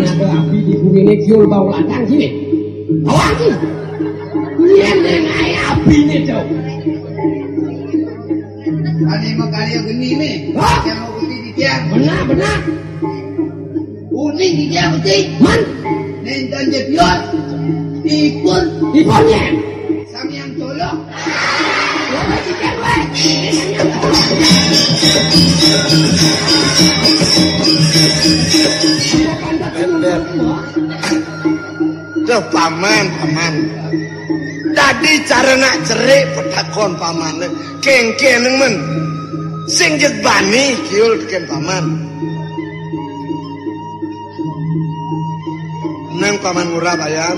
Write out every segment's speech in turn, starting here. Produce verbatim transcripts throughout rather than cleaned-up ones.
Ada api di bumi ini, kiul bau ladang sini. Bau api. Ini yang api ini, Cok. Kali mau kali gini nih. Hah? Yang mau putih di tiang. Benar, benar. Kuning di tiang putih. Man. Nenten je bios. Tipun. Tipunnya. Sang yang tolong. Duh, paman, paman. Dadi cara nak cerik petakon paman. Kengkeng men. Sing jeg bani kiul teken paman. Nang paman ngurah bayan.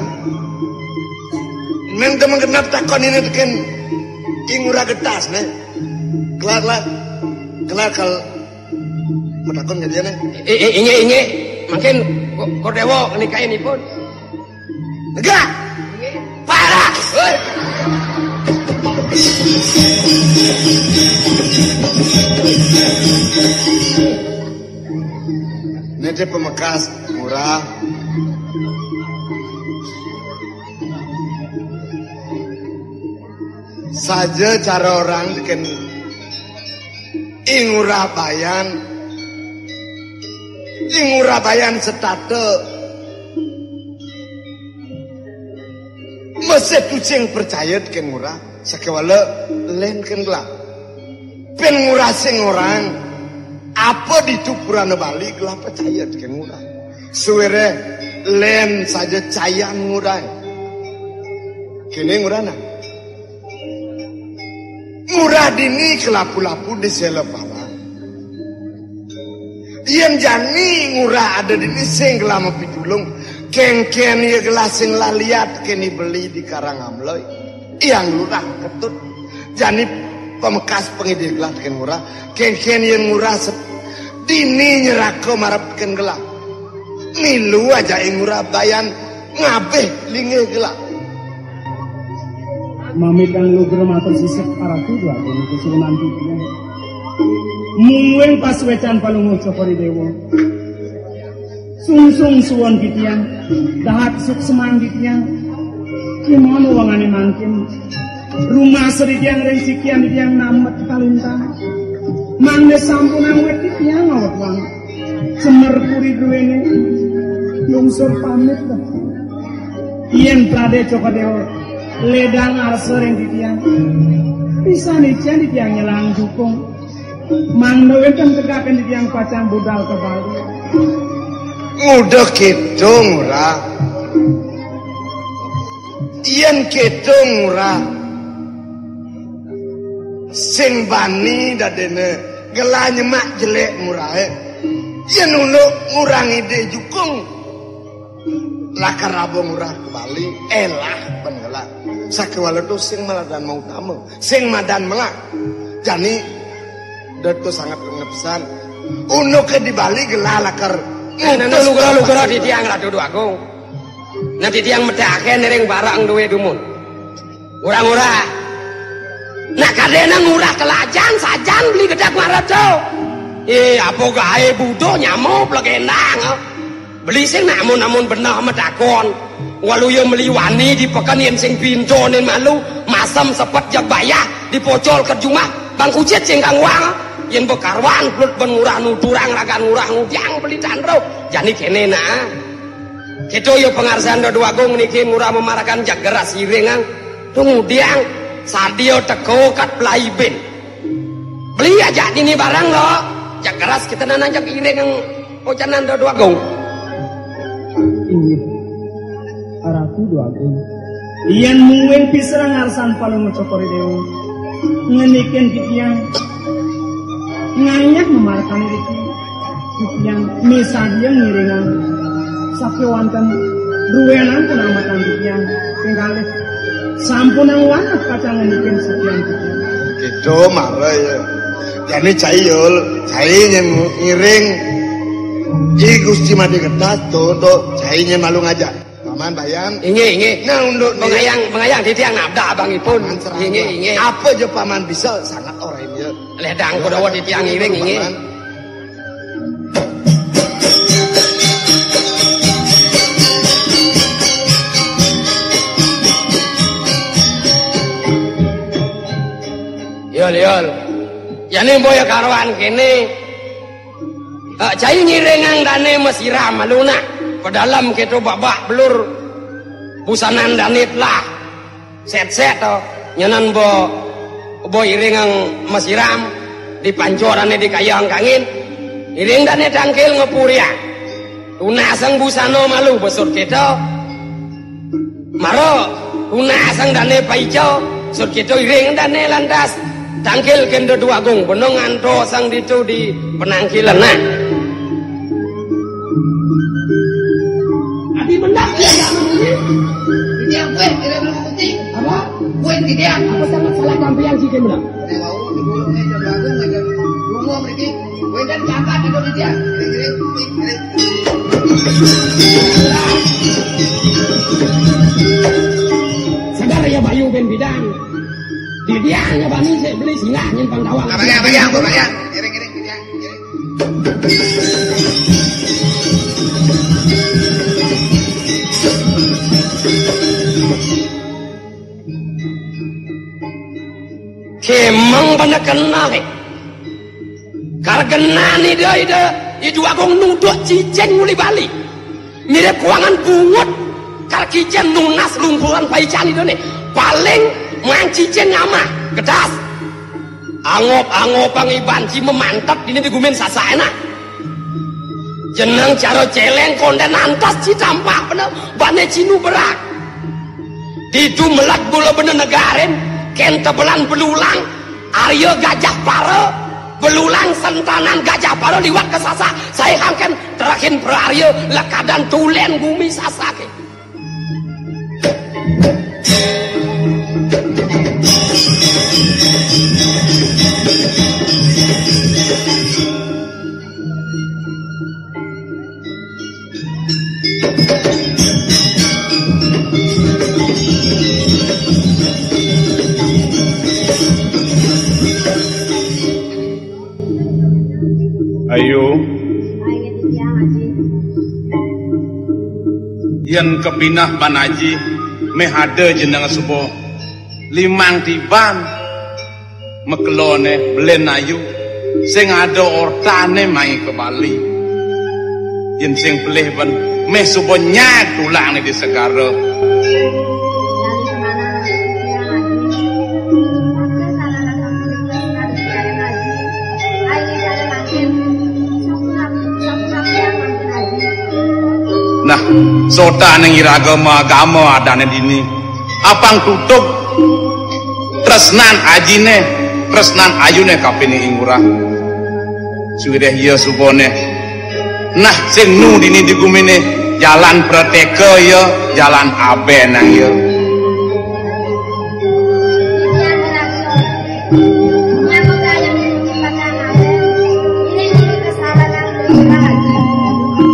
Nang demen genep takon ini teken ing ngurah getas ne. Kelar lah. Kelar kal petakon ngadian ne. Eh, eh, inge, inge. Makin kok, kok dewo nikahin ipun. Enggak. Parah. Hei. Ini dia pemekas murah. Saja cara orang bikin ingurabayan. Ingurabayan setate. Mesti tucing percaya ke ngurah. Sakewala len ken gelah. Pen ngurah sing orang. Apa ditu purana Bali gelah percaya ke ngurah. Suwere len saja cayan ngurah. Kene ngurah nah. Ngurah dini kelapu-lapu di sela parang. Yen jani ngurah ada dini sing gelah mapitulung, kengken ye gelah sing laliat keni beli di Karang Amloi. Yang lurah ketut. Jani pemekas pengidih gelah ken ngurah, kengken yen ngurah sep-, dini nyeraka marep ken gelah. Milu aja ing ngurah bayan ngabih linggih gelah. Mamitang lugra matur sisip aratu dua kusunan titiang. Mungguing pasuecan palungguh Cokor I Dewa. Sungsung suwon titiang, dahat suksman titiang. Kimon wengane mangkin. Rumasa titiang ring sikian titiang namet kalintang. Mangda sampunang wet titiang awet wang. Semer puri duwene. Lungsur pamit dah. Yen Prade Cokor Dewa ledang arsa ring titiang. Pisan ican titiang nyelang jukung. Mangda wenten tegaken titiang pacang budal ka Bali. Udah gitu, Ngurah. Yen gitu, Ngurah. Sing bani dadene gelah nyemak jelek Ngurah, eh. Yen unduk ngurang ide jukung. Lakar raba Ngurah ka Bali, elah ben gelah. Sakewala to sing madan mautama, sing madan melah. Jani, da to sanget lengepesan. Unduk ke di Bali gelah lakar. Nana ngutus lugra-lugra titiang Ratu Dwagung. Nah titiang medake ring barang duwe dumun. Ngurah-ngurah. Nah kadene ngurah kelajan sajan beli gedak maret to. Eh, apa gae budo nyamo plegendang. Beli sing namun-namun benah medakon. Waluya meli wani di peken yen sing pintonin malu, masem sepet jeg bayah, dipocol ke jumah, bang kucit sing kang wang. Yen bekarwan, blut ben ngurah nuturang ragan ngurah ngujang beli tanro. Jani kene nah. Kita ya pengarsan Dwagung niki ngurah memarakan jageras iring ang. Tumudiang sadia teka kat pelaibin. Beli aja dini barang lo. Jageras kita nananjak iring ang ocanan Dwagung. Inggih. Ratu Dwagung. Yen mungguing piserang arsan palung Cokor I Dewa. Ngenikin titiang. Ngayah memarkani riki. Titiang misadia ngiringang. Sakewanten ruwenan pun amatan titiang. Ping kalih. Sampunang wanah kacang ngenikin setian titiang. Gitu mara ya. Jani cai yul, cai nyen ngiring. Ki Gusti Made Kertas to, to cai nyen malu ngajak. Paman Bayan. Inggih, inggih. Nah, unduk nih. Pengayang, pengayang titiang nabda abangipun. Paman serah. Inggih, inggih. Apa aja paman bisa sangat orang ini. Ledang Kodawa titiang ngiring, inggih. Paman. Yén boya karoan kéné, eh, cai ngiringang dané masiram malu nah. Padalem kéto babak belur busanan dané telah sét-sét to. Nyanan bo, bo iringang masiram di pancorané di kayang kangin. Iring dané tangkil ngepuriang. Tunasang busana malu besut kéto. Mara, tunasang dané paica, sut kéto iring dané lantas. Tangkil kén Déwa Agung, beneng anto sang ditu di penangkilan nah. Adi mendak dia enggak mengerti. Ini yang gue tidak mengerti. Apa? Gue tidak. Apa sangat salah sampeyan sih, Ken, benar? Ini mau sebelumnya Déwa Agung ada rumah mereka. Gue kan jabat itu di dia. Sadar ya, Bayu bin Bidang. Di dia hanya bani sik beli singgah nyimpang tawang. Apa ya, apa ya, apa ya? Iring, iring, iring, iring. Kémang bana kenal, eh. Kar genah Ida, Ida, Ida Agung nuduk cicing nguli Bali. Mirip kuangan bungut, kar kicen nunas lungkuran paican Ida né. Paling maan cicing ngamah, gedas. Angop-angopang iban ci mamantep dini di gumin Sasak énak. Jeneng cara céléng kondén antos ci tampak bener, bane cinu berak. Ditu melet gula benda negarin, kén tebelan belulang, arya gajah para, belulang sentanan gajah para liwat ka Sasak, saé hangken terahin prarya lekadan tulen gumi Sasaké. Ayu. Yén kapineh ban aji, méh ada jeneng suba limang tiban. Makeloné belén ayu, sing ada ortané mai ka Bali. Yén sing pelih ban, méh suba nyaag tulangné di segara. Nah, sotaning iraga maagama adané dini. Apang tutug tresnan ajiné, tresnan ayuné kapining Ing Ngurah. Suwireh iya subané. Nah, sing nu dini di guminé, jalan pratéka ya, jalan abénang ya.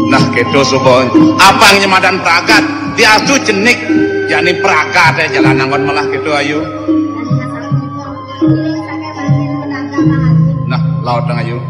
Nah, kéto suba. Apang nyamadan pragat, diastu cenik, jani pragaté jalan anggon malah kéto ayu. Nah, laut dong ayu.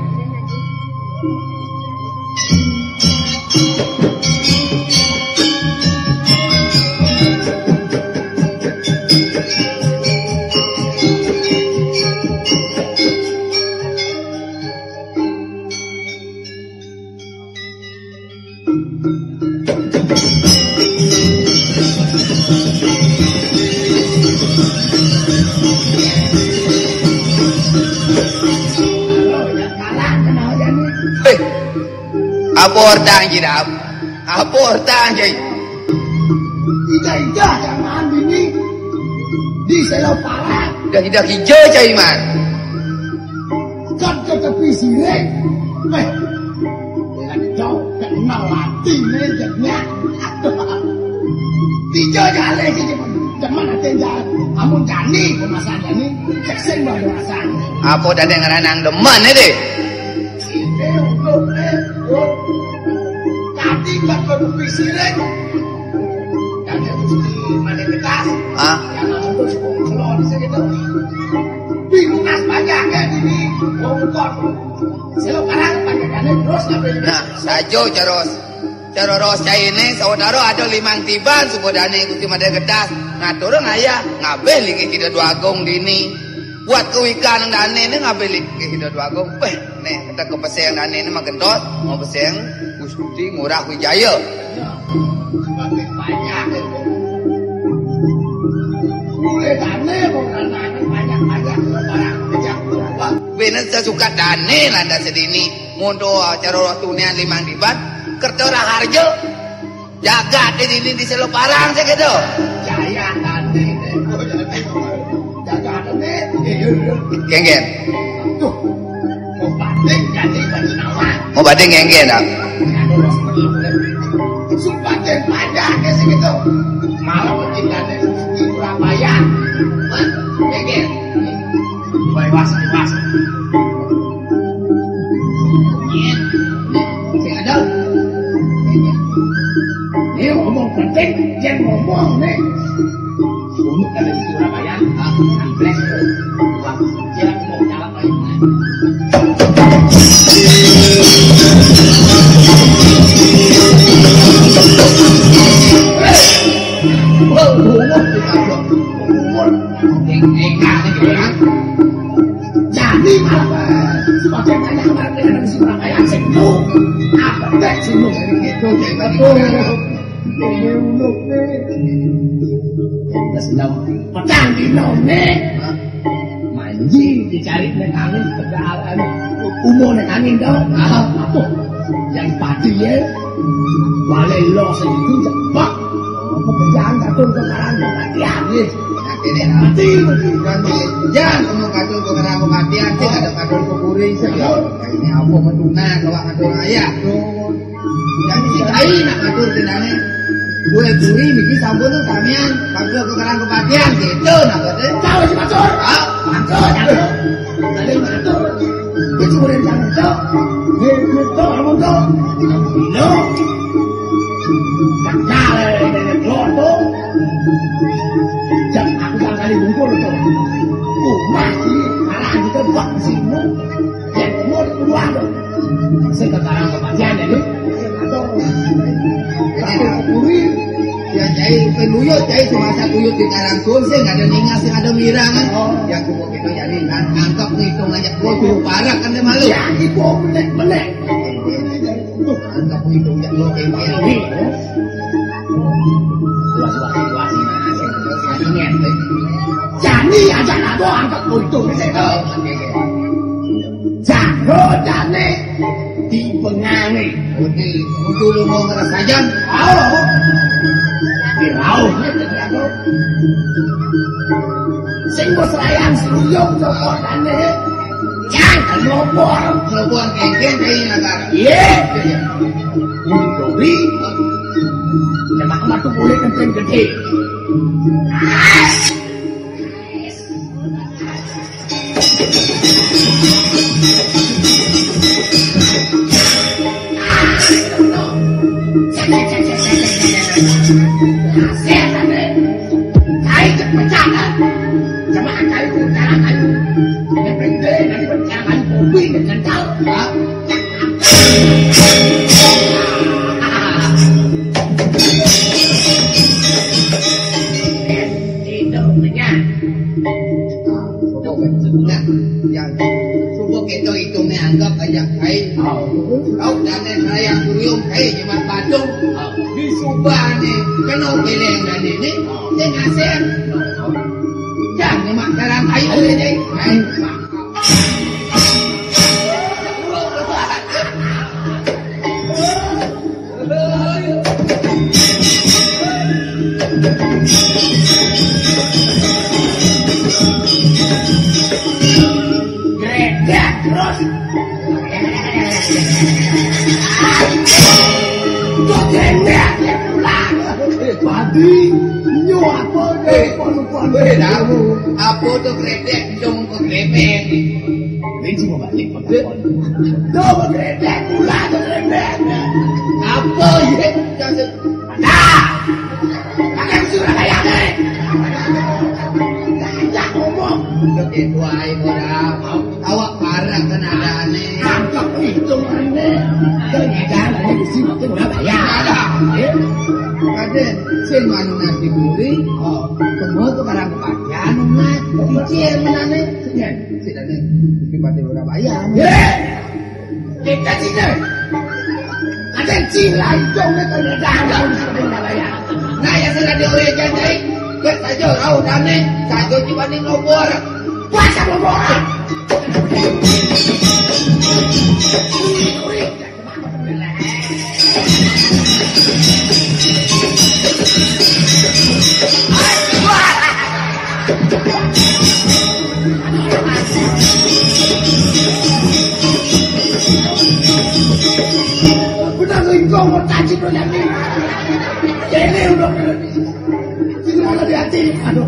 Eh, apa ortang, Ji Dam? Apa ortang, Ji? Ida-ida jangan bini di selo parak. Ida-ida kija, Cai Mar. Kat ke tepi siring. Eh, jangan jauh kenal hati ni jadinya. Aduh. Kija jaleh kija. Jangan hati jalan. Amun jani pemasan jani, cek sing baru masan. Apa dadi ngeranang demen ni, deh? Sini untuk, eh, untuk. Tadi kat ke tepi siring. Tadi mesti mandi bekas. Ah. Yang harus belum selon segitu. Bingung as banyak ya ini. Bongkok. Selo karang panjangane terus sampai. Nah, saja cara, cara ros cainé, sawetara ada limang tiban suba dane Gusti Madé Gedas. Ngaturang ayah, ngabih linggih kita Dwagung dini. Buat kewikan dané né ngabilik ke Ida Dwagung. Wéh, né kita kepeseng dané né mah gentos, mau peseng Gusti Ngurah Wijaya. Banyak. Mulai dané mau anak banyak-banyak barang banyak. Bina sesuka dané landa sedini. Mondo acara tunian limang diban, kerta raharja. Jagat di dini di Selo Parang sakedo. Jaya tadi. Jagat tadi. Kengken. Tuh. Mau banding jadi banding awal. Mau banding kengken, ah. Sumpah dan banyak ke sini tuh. Malah kita di Surabaya. Hah? Kengken. Bebas, bebas. Sing ada. Ini ngomong penting, jangan ngomong nih. Dulu ada di Surabaya, aku sampai waktu dia mau jalan lagi. Wah, umur kita, umur. Yang, yang, yang, yang, Jadi malah, eh, sebagai banyak orang dengan Surabaya sing lu. Apa teh sing lu dari gitu, gitu. Ini uluk nih. Terus dong, petang di none. Manji dicari neng angin tegalan. Umur neng angin dong. Ah, apa? Yang pati ya. Balik lo segitu, cepat. Pekerjaan katon ke karang kematian. Iya. Nah, ini mati, mati. Jangan, jangan kamu katon ke karang kematian, sih ada katon ke kuring, sih. Ini apa, meduna, kalau katon ayah. Yang dicintai, nak katon tinane. Gue kuring, bikin sampun tuh, samian, katon ke karang kematian, gitu, nah, katanya. Tahu si Mansur? Ah? Mansur, Mansur. Tadi ngatur. Wis urip yang iso. Nek iso ora mungko. Dino. Sakjane dene joto. Jam aku kang kali ngumpul to. Omah iki arah ditebak sino. Yen umur kudu ado. Sing kekarang kepastian ya, Dik. Atau kuwi ya, Cai, peluyut, Cai, semasa kuyut di Karangkung, sing ada ningas, sing ada mirang, kan? Oh. Ya, kubu kita jadi, kan? Angkep ngitung aja, gua kubu parak, kan, dia malu. Ya, iku menek-menek. Angkep ngitung aja, gua kayak gini. Luas, luas, luas. Jani aja nggak mau angkep ngitung, gitu. Oke, oke. Jaro jane dipengane. Uti, uti lu mau ngerasajan? Oh. Dirauh. Sing bos rayang suyung sopotane. Yang kelopor. Kelopor kengkeng kayak nagar. Iya. Ini Robi. Cuma matu boleh kenceng gede. Nah, ya, coba kita hitungnya anggap aja kain. Kau dan saya yang kuriung kain cuma patung. Di subah nih, kena beleng dan ini, dia ngasih. Jangan cuma dalam kayu aja deh. Kain cuma. Gredak terus. Kok gredak ya pulang? Padi, nyu apa deh? Pon-pon. Eh, tahu. Apa tuh gredak? Cuma ke gredak. Ini cuma balik. Tuh, gredak pulang, tuh, gredak. Apa, ya? Nah, pakai Surabaya, nih. Ajak ngomong. Begitu aja, orang. Awak parah kan ada aneh. Angkat itu, aneh. Dan jangan di sini, tuh, Surabaya. Ada. Ya. Raden, Sing anu nasi buri, oh, temu ke barang kepastian, mat, kecil menane, sini, sini, sini, mati udah bayar. Ye! Kita sini. Ada cing lancung ni kena dagang, sini udah bayar. Nah, ya sudah diurekan, cai. Kita saja rau dane, saja cuma ni ngobor. Puasa ngobor. Udah lingkong bertaji tu nanti. Ini udah. Ini udah di hati. Aduh.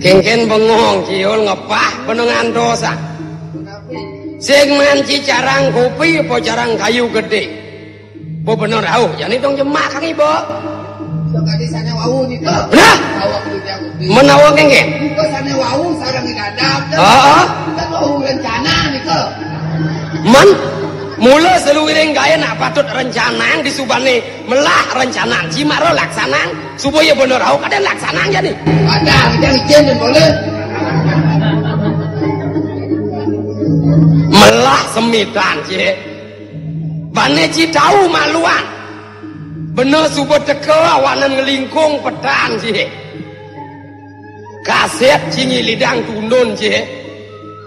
Kéngkén bengong, Ciul, ngepah benengan dosa. Sing manci carang kopi apa carang kayu gedé? Apa bener rauh, jani dong jemak kang ibu. Sakadi sané wau nika. Nah, awak dunya kopi. Menawa kéngkén. Nika sané wau sareng dadap. Heeh. Kita wau rencana nika. Men, mula saluiring gaé nak patut rencanang disubané melah rencanang, cimara laksanang. Supaya bener rauh kadén laksanang jani. Padahal kita izin dan boleh. Melah semitan, cik. Bane ci tau maluan. Bener suba teka awanan ngelingkung petan, cik. Kasét ci nyilidang tundun, cik.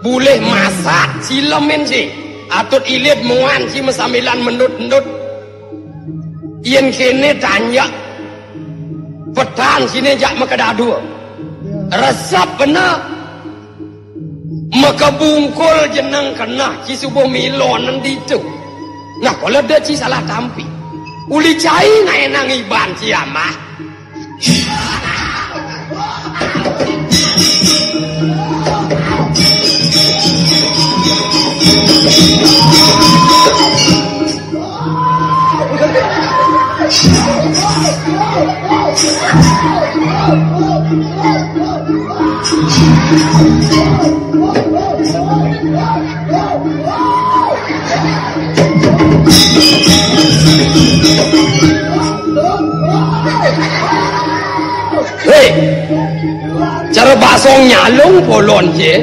Bulih masat ci lemin, cik. Atut ilid muan ci masambilan mendut-endut. Yén kéné tanjak petan siné jak makedadua. Resep bener. Makabungkul jeneng keneh ci suba milonen ditu. Nah, kala da ci salah tampi. Uli cai naénang iban ci amah. Héi, cara basong nyalung polon, cé.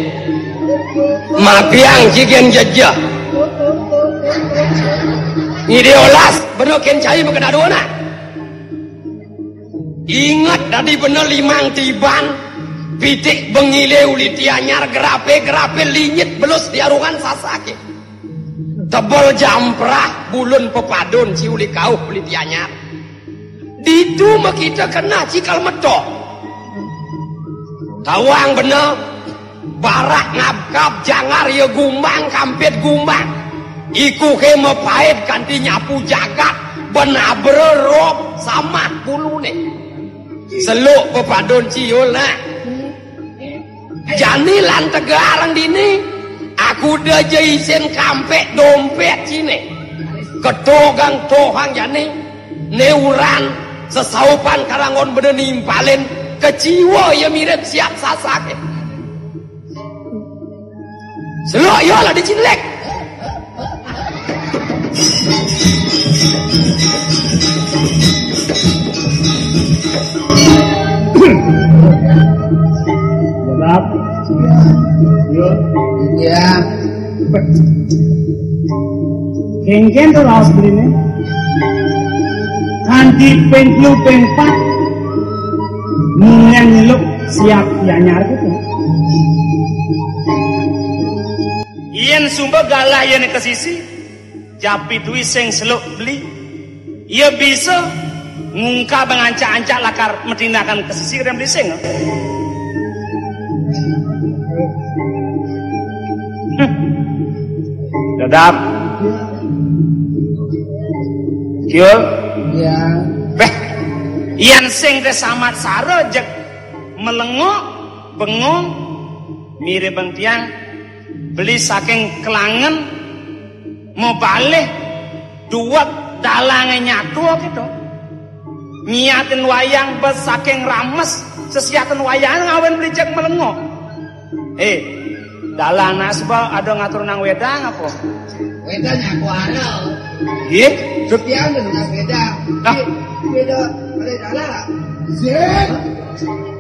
Mabiang ci gén jejeh. Ngidé olas, bener kén cai makedadua nah. Inget dadi bener limang tiban, pitik bengilé uli tianyar, gerapé-gerapé linyit belus diarungan sasaké. Tebel jamprah bulun pepadun ci uli kauh uli tianyar. Ditu makita keneh ci kal metok. Tawang bener, barak ngabkab janggar ya gumbang kampit gumbang. Ikuké mapaid kanti nyapu jagat, ben abra rob samah buluné. Seluk pepadun ci yul nah. Jani lan tegarang dini, aku da ja isin kampek dompet ciné. Ketogang tohang jani, né uran sesaupan karangon beda nimpalin, keciwa ya mirip siap sasaké. Seluk ya lah dicilik. Gelap. Yo. Iya. Kéngkén to raos beliné. Kanti ping telu ping pat. Munyan nyeluk siap dianyar gitu. Yén sumba galah yén ka sisi, japi duwi sing seluk beli. Ia bisa ngungkab ngancak-ancak lakar matindakan ka sisi kadén beli sing. Dadap. Kiul. Ya. Béh. Yan sing té samat sara jeg melengok, bengong, mirib bang tiang, beli saking kelangen, mabalih duweg dalangé nyatua gitu. Nyiatin wayang bes saking rames, sesiatin wayang ngawin beli jeg melengok. Eh, dalang nak sebab ada ngatur nang wedang apa? Wedang aku ada. Nggih. Titiang nggih beda. Nah. Nggih, beda, beda dalang. Nggih.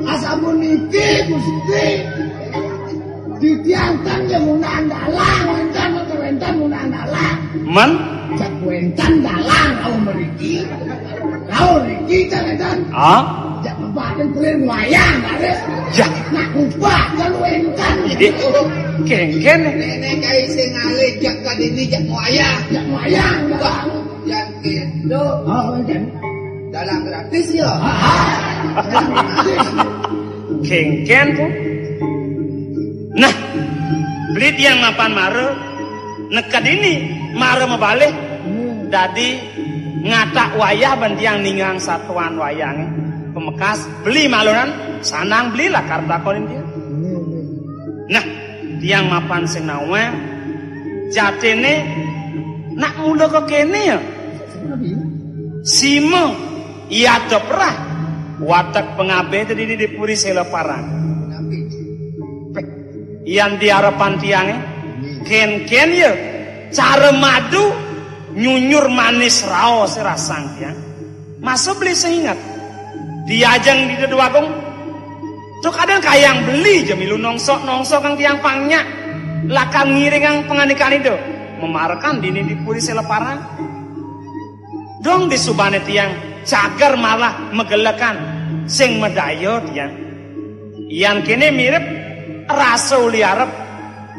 Asamun niki, Gusti. Titiang ten ya ngundang dalang, wénten, wénten ngundang dalang. Men? Jak wénten dalang, rauh mriki. Rauh mriki, jak wénten. Ah? Jak kepaten kulir wayang, laris. Ya. Nak ubah, kan wénten. Ih, kéngkén. Nenek kai sing ngalih, jak tadi ini, jak wayang. Jak wayang, Bang. Yang gitu. Oh, wénten. Dalang gratis ya. Ah, ah. Kéngkén, Bu. Nah, beli tiang mapan mara, neked ini mara mabalih. Hmm. Dadi ngatak wayah ban tiang ningehang satuan wayangé. Pamekas beli malunan, sanang beli lakar takonin tiang. Hmm. Nah, tiang mapan sing nawang, jatiné nak mula ka kéné ya. Sima, iya ada prah, watek pangabih tadi di Puri Sela Parang. Yan diarepan tiangé, kénkén ya, cara madu nyunyur manis raos rasang tiang. Masa beli sing inget? Diajeng di Dewagung. Tuh kadang kayang beli ja milu nongsok-nongsok kang tiang pang nyak. Lakar ngiringang pangandikan Ida. Mamarekan dini di Puri Sela Parang. Dong disubané tiang cager malah magelekan sing madaya tiang. Yan kéné mirip rasa uli arep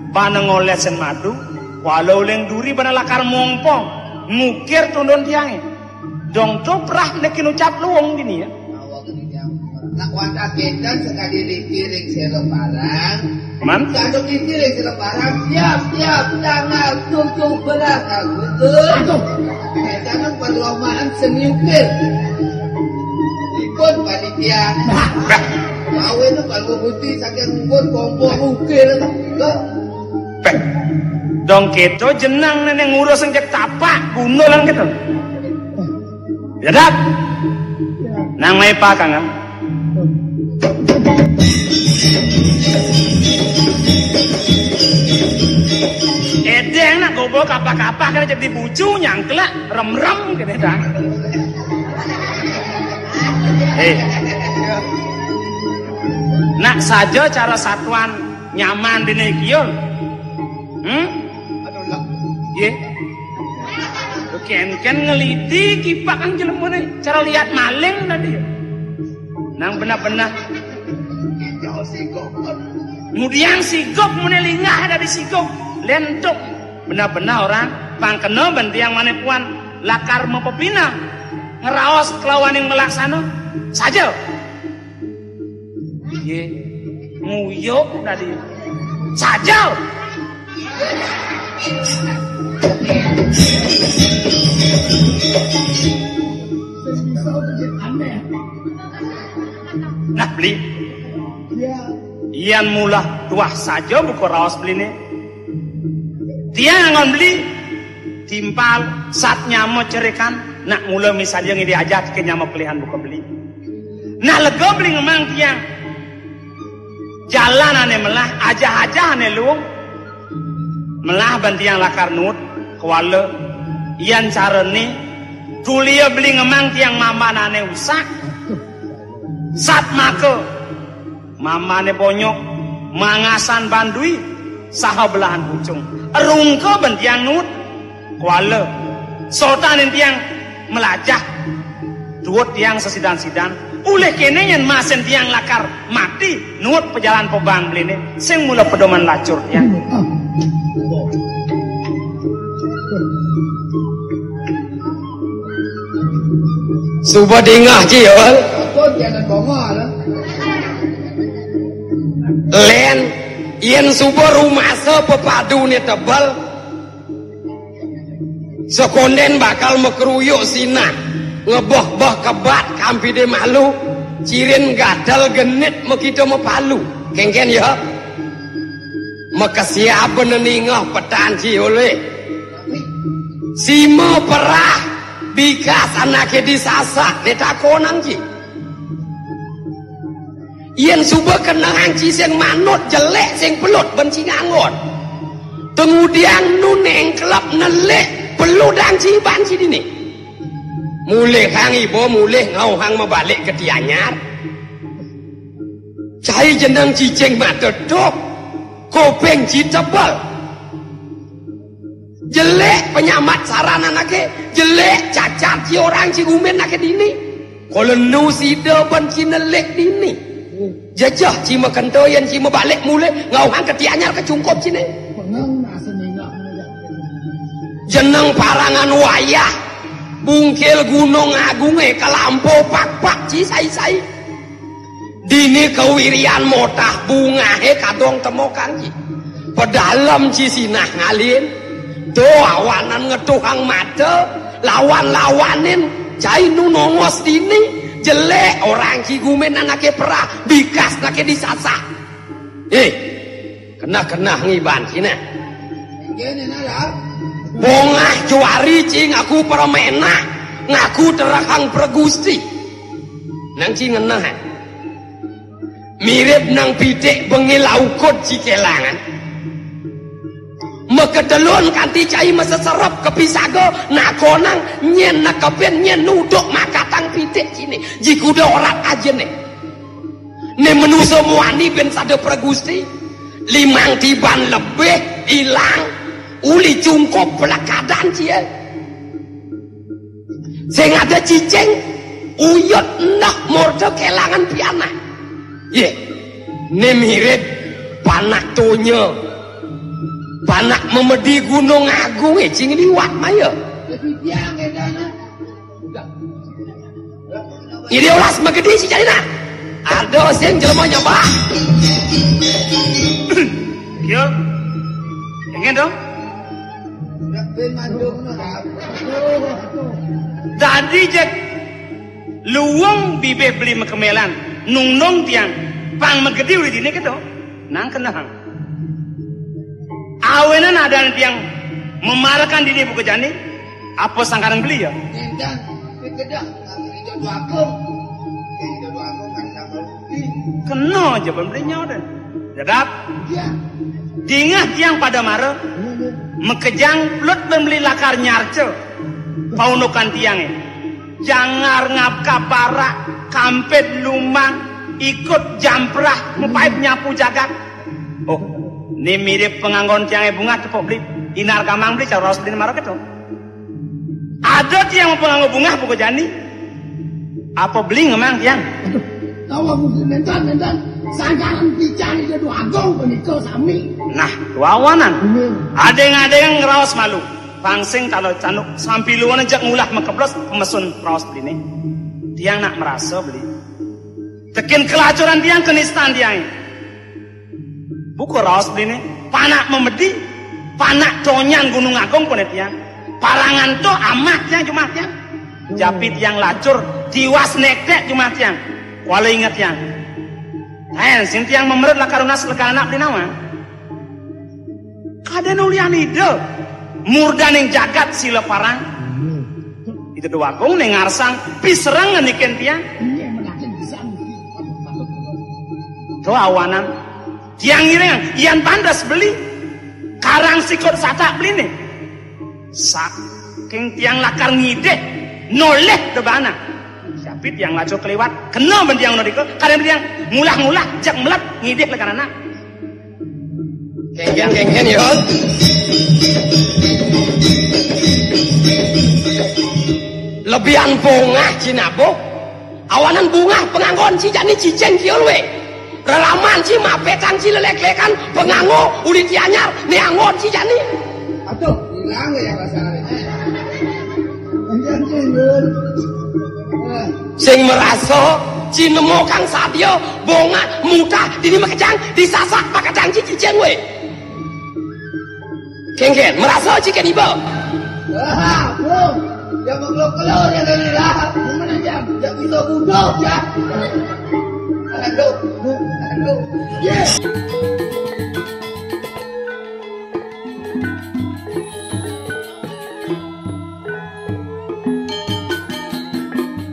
bana ngolésin madu, wala uling duri bana lakar mompong ngukir tundun tiangé. Dong to prah niki nucap luung dini ya. Nak wadah kénten sekali dikiring selo barang. Man? Kado dikiring selo barang, siap, siap, tanggal tujuh belas Agustus. Aduh. Kita kan perlombaan seni ukir. Ikut panitia. Kawin itu kalau putih sakit pun kompor ukir. Tuh. Péh. Dong kéto jeneng néné ngurus sing cek tapak, gundul lan kéto. Ya, Dap. Nang mai pakangan. Édéng nak gobo kapak-kapak kan jadi bucu nyangklak rem-rem kéné dah. Eh. Nak saja cara satuan nyaman dini kiyo. Hmm? Aduh, lah. Yé. Kén-kén ngeliti kipak kan jelemané. Cara lihat maling tadi. Nang benah-benah. Kemudian sigok mené linggah dari sigok. Lentuk. Benah-benah orang pang kena ban tiang mané puan lakar mapepinah. Ngeraos kelawaning malaksana. Saja. Yé, nguyuk tadi. Saja. Nah, beli. Yan mula tuah saja buka raos beliné. Tiang anggon beli timpal sat nyama cerikan nak mula misalnya ngidi ajat ke nyama pilihan buka beli. Nah, lega beli ngemang tiang. Jalan ané melah, ajah-ajah ané luung. Melah ban tiang lakar nuut, kuala. Yan carané, tulia beli ngemang tiang mamanané usak. Sat maka, mamané bonyok, mangasan bandui, saha belahan pucung. Rungka ban tiang nuut, kuala. Sotanin tiang melajah. Tuut tiang sesidan-sidan. Ulih kéné yén masin tiang lakar mati, nuut pajalan pabang beliné, sing mula pedoman lacur tiang. Suba dingeh, Ci, Yul. Lén, yén suba rumasa pepaduné tebel, sekondén bakal makruyuk sinah, ngebeh-beh kebat kampidé malu, cirin gatel genit makita mapalu. Kéngkén ya. Makesiab beneningeh petan ci olih. Sima perah bikas anaké disasak, né takonang ci. Yén suba kenehang ci sing manut jelék sing pelut ben ci nganggon. Tengudiang nu nengklep nelik Peludang ci iban ci dini. Mulihang iba, mulih ngauhang mabalik ka Tianyar. Cai jeneng cicing mata tuh, kuping ci tebel. Jelek penyambat saran anake, jelek cacat ci orang ci gumin anake dini. Kala enu sida ban ci nelik dini. Jejeh ci makento yen ci mabalik mulih ngauhang ka Tianyar ka Cungkup cine. Jeneng parangan wayah, bungkil Gunung Agunge kalampau pakpak ci sai-sai. Dini kawirian motah bungahe kadong temokang ci. Pedalem ci sinah ngalin. Do awanan ngetuhang mata, lawan-lawanin cai nu nongos dini, jelek orang ci gumin anake perah, bikas anake disasak. Eh, kenah-kenah ngiban cine. Bongah juari ci ngaku permenah, ngaku terahang pergusti. Nang ci ngenah. Mirip nang pitik bengil aukud ci kelangan. Maketelun kanti cai maseserep ka pisaga, nakonang nyen nekepin nyen nuduk makatang pitik cine. Jikuda orat ajene. Ne manusa muani ben sada pragusti, limang tiban lebih ilang, uli Cungkup pelekadan cie. Sing ada cicing, uyut endah murda kelangan pianah. Ye, ne mirip panak tonya, panak memedi Gunung Agung, eh, cing liwat maya. Ini olas magedi si jadina. Ada sing jelema nyabak. Yo. Ingin dong. Dadi jeg luung bibih beli makemelan, nungnung tiang, pang magedi uli dini keto, nang kenehang. Awenan adan tiang memarakan dini buka jani, apa sangkaran beli ya? Endan, kedah, Ida Dwagung. Ida Dwagung kan nama beli. Kena aja pembeli nyawa dan. Dedap. Ya. Dingeh tiang pada mara, makejang pelut pembeli lakar nyarca. Paundukan tiange. Jangar ngap kaparak, kampit lumang, ikut jamprah, mapaip nyapu jagat. Oh, ni mirip panganggon tiange bungah tepuk beli. Inar gamang beli cara raos beli mara keto. Ada tiang panganggo bungah buka jani. Apa beli ngemang tiang? Aduh, tawa mungkin mentan, mentan. Sangkaran pican Ida Dwagung punika sami. Nah, wawanan. Adeng-adeng ngraos malu. Pangsing tala canuk sampiluan jak ngulah makeblos pemesun raos beline. Tiang nak merasa beli. Tekin kelacuran tiang kenistan tiang. Buka raos beline, panak memedi, panak tonyan Gunung Agung pone tiang. Parangan to amah tiang jumah tiang. Japi tiang lacur, tiwas nektek jumah tiang. Kuala inget tiang. Kaen sin tiang memerut lakar nunas lekar anak beli nawa. Kadén ulian Ida, murdaning jagat sila parang. Ida Dwagung ning ngarsang pisereng ngenikin tiang. To awanan. Tiang ngiring, yan pantes beli. Karang sikut satak beli nih. Saking tiang lakar ngidih, nolih debana. Siapi tiang lacur keliwat, kena ben tiang nodika, kadén tiang ngulah-ngulah, jak melet, ngidih lekar anak. Kengken, kengken, yo. Lebihan bungah ci nabuh. Awanan bungah panganggon ci jani cicing kiul we. Relaman ci mapetang ci lelek-lekan panganggo uli tianyar ne anggon ci jani. Aduh, hilang ya rasanya. Kengken, kengken. Sing merasa ci nemu kang sadia, bongah mutah dini makejang disasak pakejang ci cicing we. Kengken, merasa ci keniba. Ah, bro. Ya mengkelok-kelok ya dari lah. Gimana ya? Ya bisa bunuh ya. Aduh, aduh. Yes.